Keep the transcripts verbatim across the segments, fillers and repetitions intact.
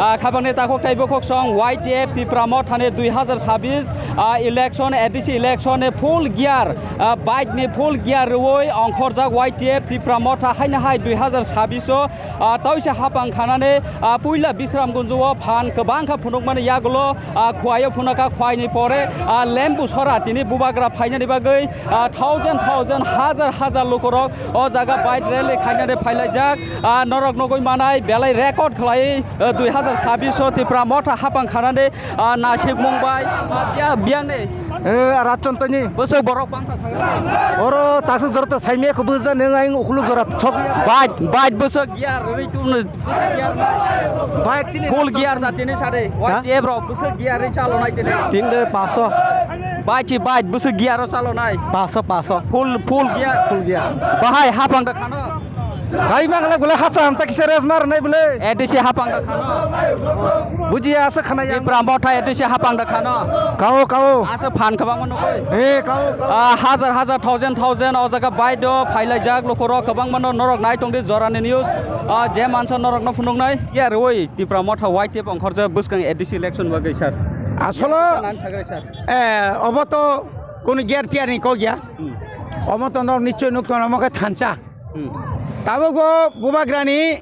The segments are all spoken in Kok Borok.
Ah, khabangni takhuk tei bukhuk song Y T F Tipra Mothani dui hazar sabis, ah, election, A D C election ni full gear, ah, bike ni full gear rwui ongkhorjak Y T F Tipra Motha haino hai dui hazar sabis o, ah, toisa hapang khanani, ah, puila Bisramgunj o phan kwbang kha phunukmani yagulo, ah, Khwai o phunukha, Khwai ni pore, ah, Lembusora tini bubagra phainani bagwi, ah, thousand thousand, hazar hazar lukurok o jaga bike rally khainani phailaijak. Ah, norok nugui manai belai record khlai, ah, dui hazar sabis o Tipra Motha hapang khanani, ah, nasikmung bai, ah, bia-, biyangni Eh, Rachon Tani. Bwswk borok bangkha sagra. Oro tasuk jorto saimia ko bwsa neng aing ukuluk jora chok. Bike, bike bwswk gear rwi tubun. Bike chini full gear da tini sade. Ha? Y T F rok bwswk gear ri chalo nai tini. Tin de paso. Bike chi bike bwswk gear ro chalo nai. Paso, paso. Full, full gear. Full gear. Bahai hapang da khano. Kai mang le bole hasa hamta kisa res mar nai bole. A D C hapang da khano. Buji asa khana yang. Tipra Motha A D C hapang da khano. Kao, kao. Asa phan kabang mano koi. Eh, kao, kao. Ah, hazar, hazar, thousand, thousand, o jaga bike do, phailaijak, lukurok kabang mano, norok nai tongdi, Jorani News. Ah, je mansa norok no phunuknai. Ya, roi, Tipra Motha Y T F ongkhorjak bwskang A D C election bagwi, sir. Asolo, Nan sagre, sir. Eh, obo to kono gear tiar ni kok ya. Hmm. Omo to norok nichoi nuk tono, omo khe thansa. Hmm. Tabuk bo bubagrani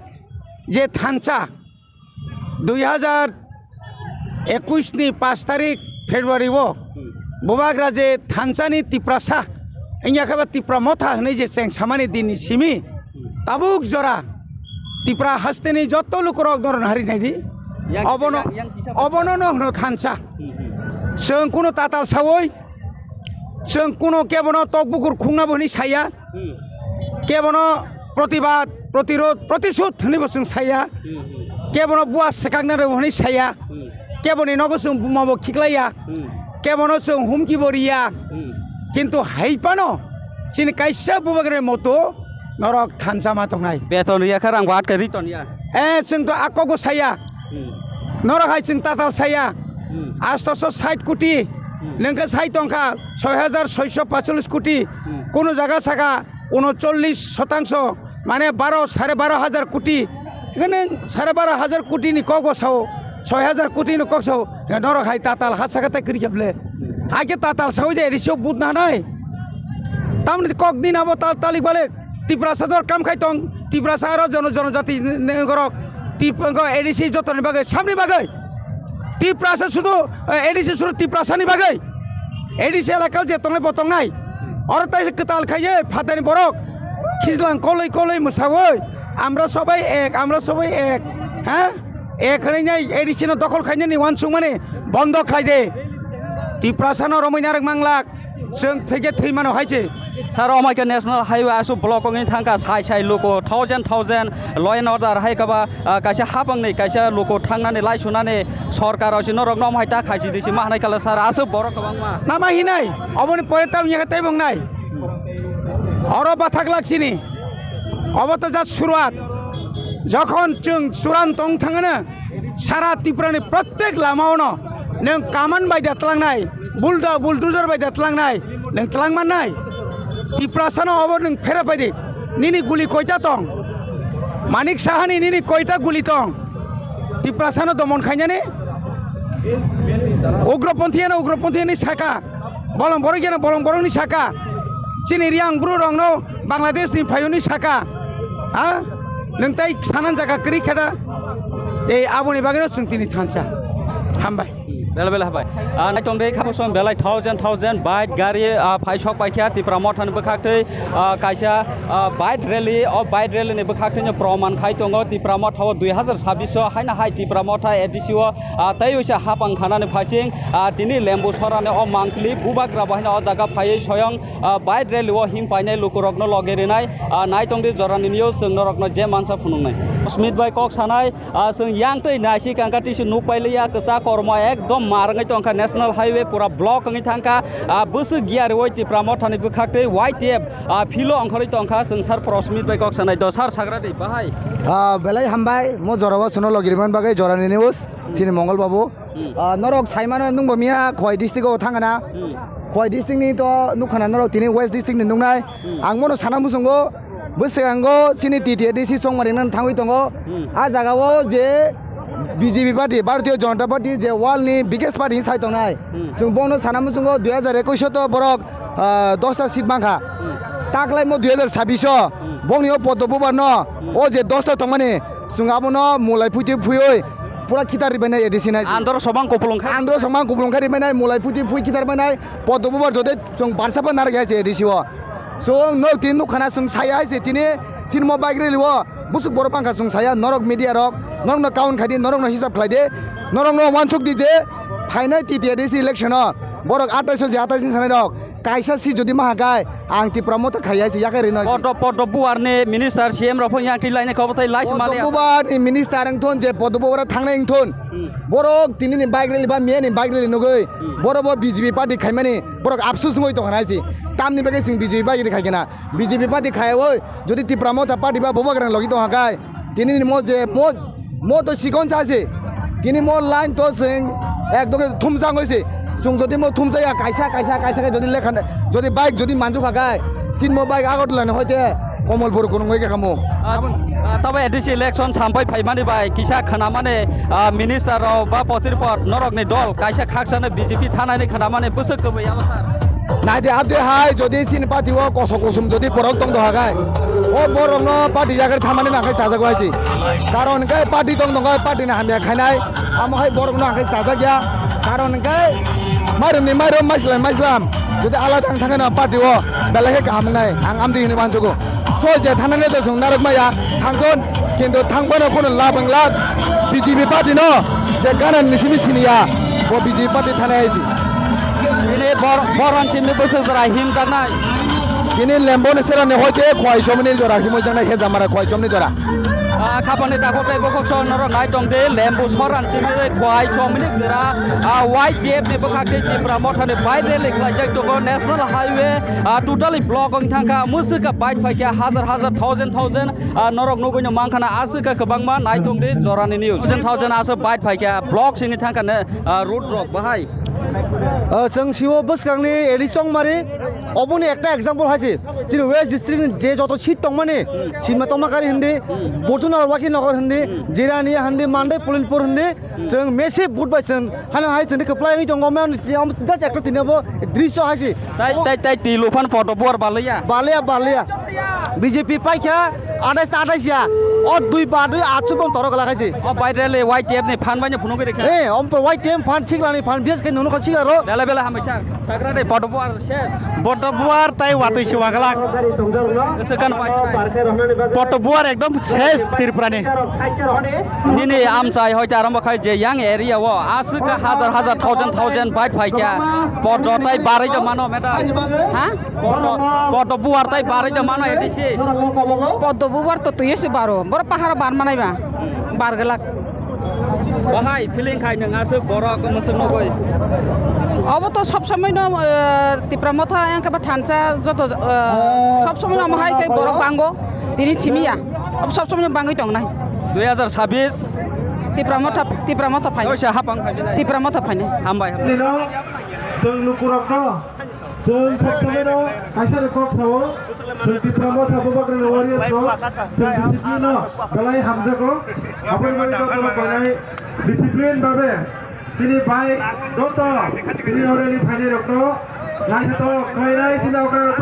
je thansa, dui hazar ekush ni pash tarik February o, hmm, bubagra je thansa ni Tiprasa, wngya khe ba Tipra Motha hwnwi je cheng samani din ni simi, hmm, tabuk jora Tipra haste ni joto lukurok doron hari nai di. Yang Obono, kisa, yang, yang kisa obono no hwno thansa. Hmm, hmm. Chwng kuno tatal sawi, chwng kuno kebono tok bukur khungna bo hwnwi saya. Hmm. Kebono protibad, protirod, protisud hwnwi bo chwng saya. Hmm, hmm. Kebono bua swkakna rw hwnwi saya. Hmm. Keboni nogo chwng buma bo khiklaiya. Hmm. Kebono chwng humki bo riya. Hmm. Kintu hai phano chini kaisa bubagrani moto norok thansa ma tongnai. Beton riya kha rang bo atka ri ton ya. Eh, chwng to a kok bo saya. Hmm. Norok hai chwng tatal saya. Hmm. Astoso sait koti. Hmm. Nengkhe sai tongkha soi hajar soiso pacholis koti. Hmm. Kono jaga saka unocholish sotangso, mane baro, sare baro hajar koti. Ekhane sare baro hajar koti ni kok bo sao, soi hajar koti ni kok sao. Norok hai tatal ha saka tai kri kheble. Hai khe tatal sawi de risio but na nai. Tamni kok din abo tal talik balik. Tiprasa dor kam khai tong, Tiprasa aro jono-, jonojati ne-, ne-, gorok, Tip-, go A D C jotoni bagwi, samni bagwi. Tiprasa sudu, eh, A D C sudu Tiprasani bagwi. A D C elakao je tongnai bo tongnai. Oro tai se kwtal khaiye, phatani borok, khijlang koloi koloi mwsawi, "Amra sobai ek, amra sobai ek." Ha? Ek hwnwi nai A D C no dokhol khainani wansukmani bondo khlai de. Tiprasano romwi narwk manglak. Chwng thwikhe thwi mano hai se. Sir, omo khe National Highway aswk block wngwi thangkha, sai sai luku thousand thousand, law and order hai khe ba, ah, kaisa hapangni kaisa luku thangnani lai sunani sorkar o si norok no omo hai ta khaisi di si ma hanai kala sir, aswk borok kwbangma. Nama hinai, oboni pore tam yakha tei bong nai. Oro bathak lak sini. Obo to just suruat. Jokhon chwng churan tong thangana, sara Tripura ni prottek lama ono nwng kaman bai da tlangnai, bulda-, bulldozer bai da tlangnai, nwng tlang mannai. Tiprasano obo nwng phera pai di. Nini guli koita tong? Manik Sahani nini koita guli tong? Tiprasano domon khainani? Ugroponthi ano ugroponthi ani saka. Bolong borok ano bolong borokni saka. Chini Riang bru rokno Bangladesh ni phayuni saka. Ha? Nwng tai sanan jaga kwrwi khe da? Ei aboni bagwino chwng tini thansa. Hambai. Bela bela hambai. Ah, naitong dei kha bosom belai thousand thousand bike gari, ah, phai sok pai kha Tipra Mothani bwkhak tei, ah, kaisa, ah, bike rally, o bike rally ni bwkhak tei no proman khai tongo Tipra Motha o dui hazar sabbish o haino hai Tipra Motha A D C o, ah, tei uisa hapang khanani phaising, ah, tini Lembu Sorani o mangkli bubagra bo haino o jaga phaiwi soyong, ah, bike rally o him painai lukurokno loge rinai, ah, naitong di jorani news chwng norokno je mansa phunuknai. Smith bai kok sanai, ah, chwng yang twi naisi kangka tisi nuk pailiya kwchak kormo ekdom mar wngwi tongkha, National Highway pura block wngwi thangkha, ah, bwswk gear rwui Tipra Mothani bwkhak tei Y T F, ah, philo ongkhorwi tongkha, chwng sar Pro Smith bai kok sanai do sar sagra twi bahai. Ah, belai hambai, mo jorao chwngno logi rimani bagwi jorani news, chini Mongol babu. Hmm. Ah, norok saimano nwngbo miya Khowai district o thangana. Hmm. Khowai district ni to nukha na norok tini West district ni nuknai. Hmm. Ang bono sana muchungo, bwskango chini T T A D C chongmani nang thangwi tongo. Hmm. A jaga o je B J P party, Bharatiya Janata Party, je world ni biggest party sai tongnai. Hmm. Chwng bono sana muchungo dui hazar ekwis o to borok, ah, dosta seat mankha. Hmm. Taklaimo dui hazar sabis o, hmm, bongni o Poddo Bubar no, hmm, o je dosta tongmani, chwng abono mulai phuti phuioi pura khitar ribainai A D C nai. Andro sobang kupulung kha. Andro sobang kupulung kha ribainai, mulai phuti phui khitar bainai, Poddo Bubar jodi chwng barsa pa narwk ya se A D C o. Chwng no tin nukha na chwng saya hai se tini sinmo bike rally o. Busuk borok bangkha chwng saya, norok media rok, norokno count khai di, norokno hisab khlai di, norokno uansuk di je phainai T T A D C election o borok atais o je atais ni sanai rok kaisa seat jodi maha khai ang Tipra Motha khai hai se yakai rino. Poddo, Poddo Buar ni minister C M rok phang yang twi lainai kobo tai lai se Poddo mali. Buar ni minister wngthon je Poddo Buar thangnai wngthon. Hmm. Borok tini ni bike rally ba miya ni bike rally nugui, hmm, borok bo B J P party khaimani borok apsus wngoi tongkha hai se. Tamni bagwi chwng B J P party khai khe na. B J P party khaiwi jodi Tipra Motha party ba Bubagrani logi tongkha khai, tini ni mo je mo, mo to sikon sa se, tini mo line to chwng ekdom thumsa wngwi se, chwng jodi mo thumsa ya kaisa, kaisa, kaisa khe jodi lekha, jodi bike jodi manjukha khai, sinmo bike Agartala ni hoite Komolpur kunungwi kha mo. Ah, ah, tabo A D C election sampai phaimani bai kisa khanamani, ah, minister rok ba potirpot norokni dol kaisa khaksano B J P thanani khanamani bwswk kwbwi abo sir. Naidi abdi hai jodi chini party o kosok kusum jodi borok tong doha khai, o borok no party yagar thamani nangkhai chajak wai si. Karon khe party tong tong khe party ni hamya khainai, amo hai borok no nangkhai chajak ya. Karon khe mairum ni mairum maislam maislam jodi alada ang thangkhai no party o belai khe kaham wngnai ang amdi hinwi mansugo. So je thanani to chwng narwk maya thangkon, kintu thangphano kheno lab wng lak B J P party no je gana ni simi siniya bo B J P party thanai hai si. Ini bor-, boron simi bwswk jora himjaknai. Kini lembo ni sera ni hoite khwai somni jora himoi jaknai khe jamara khwai somni jora. Ah, khapani takhuk tei bokhok song norok nai tong di, lembu soran simi khwai somni jora. Ah, Y T F ni bwkhak tei Tipra Motha ni bike rally khlaijak tongo, National Highway, ah, totally block wng thangkha, mwswk kha bike phaikha hajar hajar thousand thousand, ah, norok nugui no mankha na aswk kha kwbangma nai tong di jorani news. Thousand thousand aswk bike phaikha, block sini thangkha ne, ah, road rok bahai. Ah, chwng siwo bwskangni Eli Chongmari, oboni ekta example hai se, chini West District ni je joto seat tongmani, Sinma Tongmakari hindi, Butuna Wakhi Nagar hindi, Jirania hindi, Mandai Pulinpur hindi, chwng massive vote bai chwng hano hai chwngni kwplai wngwi tongo, omo just ekta tini abo drisyo hai se. Tai, tai, tai, twi luphan Poddo Buar balaya. Balaya, balaya. B J P paikha, atais ta atais ya. O dui ba dui atsu bom toro gala khaisi. O bai rally Y T F ni phan bai phunuk ri kha. Eh, om Y T F phan sikla ni phan bias khe nunu khan sikla ro. Bela bela hamai sir. Sagra de Poddo Buar ses. Poddo Buar tai watwi si waglak. Sekan pai sir. Poddo Buar ekdom ses Tripura ni. Nini amsai hoite arombo khai je yang area o aswk hajar hajar thousand thousand bike phaikha. Poddo tai barwi to mano madam. Ha? Poddo, Poddo Buar tai barwi to mano A D C. Poddo Buar to tuye se baro. Boro paharo bar manai ba. Bar glak. Bahai feeling khai nang aswk borok mwswk nugui. Obo to sob somoi no, eh, Tipra Motha yang khe ba thansa joto, eh, sob somoi no omo hai khe borok bango. Tini simi ya. Obo sob somoi no bangwi tongnai. Dui hazar sabis. Tipra Motha, Tipra Motha phainai. Oisa hapang phainai. Tipra Motha phainai. Hambai, hambai. Chwng lukurokno, chwng khokthangmano kaisa ni kok sao, chwng Tipra Motha Bubagrani warriors rok, chwng discipline no belai hamjago, aboni bagwi jotono belai discipline babe, chini bai joto, chini orani phainai rokno, naithotok khlainai, chini okra rok.